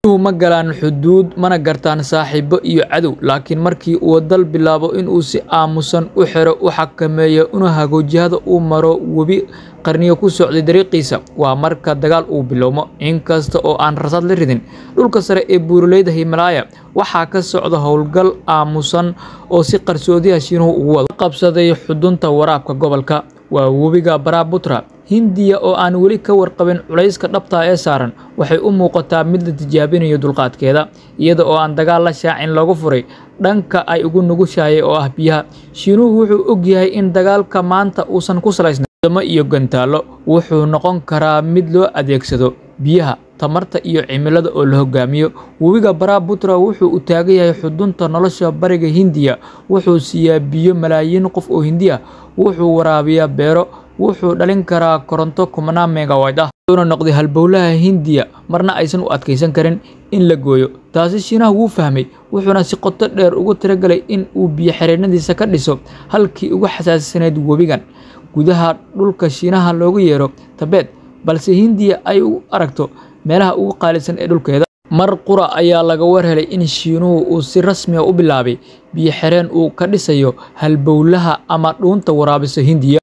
Biyuhu ma galaan xuduud mana gartaan saaxiibo iyo cadow, laakiin markii uu dal bilaabo in uu si aamusan u xiro, u xakameeyo, una hago jihada uu maro webi qarniyo ku socday dariiqiisa, waa marka dagaal uu bilowmo. Inkasta oo aan rasaas la ridin, dhulka sare ee buuraleyda Himalaya waxaa ka socda howlgal aamusan oo si qarsoodi ah Shiinuhu ugu wado. Qabsaday xudunta waraabka gobolka waa webiga Brahmaputra. Hindiya oo aan weli ka warqabin culayska dhabta ah ee saaran, waxay u muuqataa mid la tijaabinayo dulqaadkeeda, iyada oo aan dagaal la shaacin looga furay dhanka ay ugu nugushahay oo ah biyaha. Shiinuhu wuxuu og yahay in dagaalka maanta uusan ku salaysnayn ciidamo iyo gantaallo, wuxuu noqon karaa mid loo adeegsado biyaha, tamarta iyo cimilada oo la hogaamiyo. Webiga Brahmaputra wuxuu u taagan yahay xudunta nolosha bariga Hindiya, wuxuu siiyaa biyo malaayiin qof oo Hindi ah, wuxuu waraabiyaa beero, wuxuu dhalin karaa koronto kumanaan megawatt ah, wuxuuna noqday halbowlaha Hindiya marna aysan u adkeysan karin in la gooyo. Taasi Shiinaha wuu fahmay, wuxuuna si qoto dheer ugu talagalay in uu biyo xireennadiisa ka dhiso halkii ugu xasaasisanayd webigan, gudaha dhulka Shiinaha loogu yeero Tibet, balse Hindiya ay u aragto meelaha ugu qaalisan ee dhulkeeda. Mar qura ayaa laga war helay in Shiinuhu uu si rasmi ah u bilaabay biyo xireen uu ka dhisayo halbowlaha ama dhuunta waraabisa Hindiya.